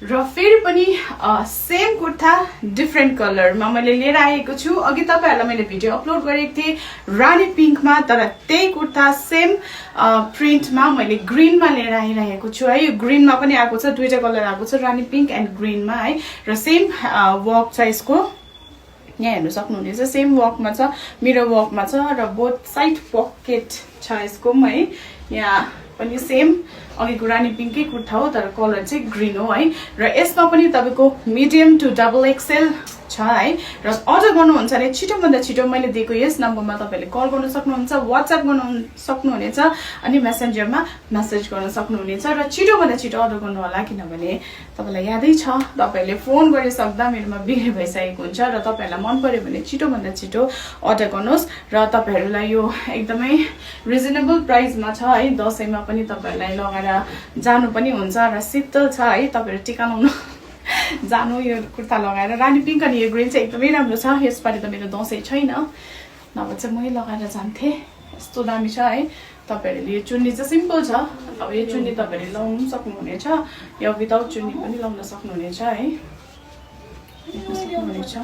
र फेरि पनि सेम कुर्ता डिफ्रेन्ट कलरमा मैले लिएर आएको छु। अघि तपाईहरुलाई मैले भिडियो अपलोड गरेको थिएँ रानी पिङ्कमा, तर त्यही कुर्ता सेम प्रिन्टमा मैले ग्रीनमा लिएर आइरहेको छु है। यो ग्रीनमा पनि आएको छ, दुईटा कलर आएको छ, रानी पिङ्क एन्ड ग्रीनमा है। र सेम वर्क छ यसको, यहाँ हेर्नु सक्नुहुनेछ सेम वर्कमा छ, मिरर वर्कमा छ र बोथ साइड पकेट छ यसको है। यहाँ पनि सेम अघिको रानी पिङ्कै कुर्ता हो तर कलर चाहिँ ग्रीन हो है। र यसमा पनि तपाईको मिडियम टु डबल एक्सएल छ है। र अर्डर गर्नुहुन्छ भने छिटोभन्दा छिटो मैले दिएको यस नम्बरमा तपाईले कल गर्न सक्नुहुन्छ, व्हाट्सएप गर्न सक्नुहुनेछ अनि मेसेन्जरमा मेसेज गर्न सक्नुहुनेछ। र छिटोभन्दा छिटो अर्डर गर्नु होला, किनभने तपाईलाई यादै छ तपाईले फोन गरिसक्दा मेरोमा बिक्री भइसकेको हुन्छ। र तपाईहरुलाई मन पर्यो भने छिटोभन्दा छिटो अर्डर गर्नुहोस्। र तपाईहरुलाई यो एकदमै रिजनेबल प्राइसमा छ है। दशैंमा पनि तपाईहरुलाई लगाएर जानु पनि हुन्छ र शीतल छ है। तपाईहरु टिका लाउनु जानु यो कुर्ता लगाएर। रानी पिङ्क अनि यो ग्रीन चाहिँ एकदमै राम्रो छ। यसपालि त मेरो दशैं छैन, नभए चाहिँ मै लगाएर जान्थे। यस्तो दामी छ है। तपाईहरुले यो चुन्नी चाहिँ सिम्पल छ, अब यो चुन्नी तपाईहरुले लाउनु पनि सक्नुहुनेछ, यो विदाउट चुन्नी पनि लाउन सक्नुहुनेछ है। सक्नुहुनेछ।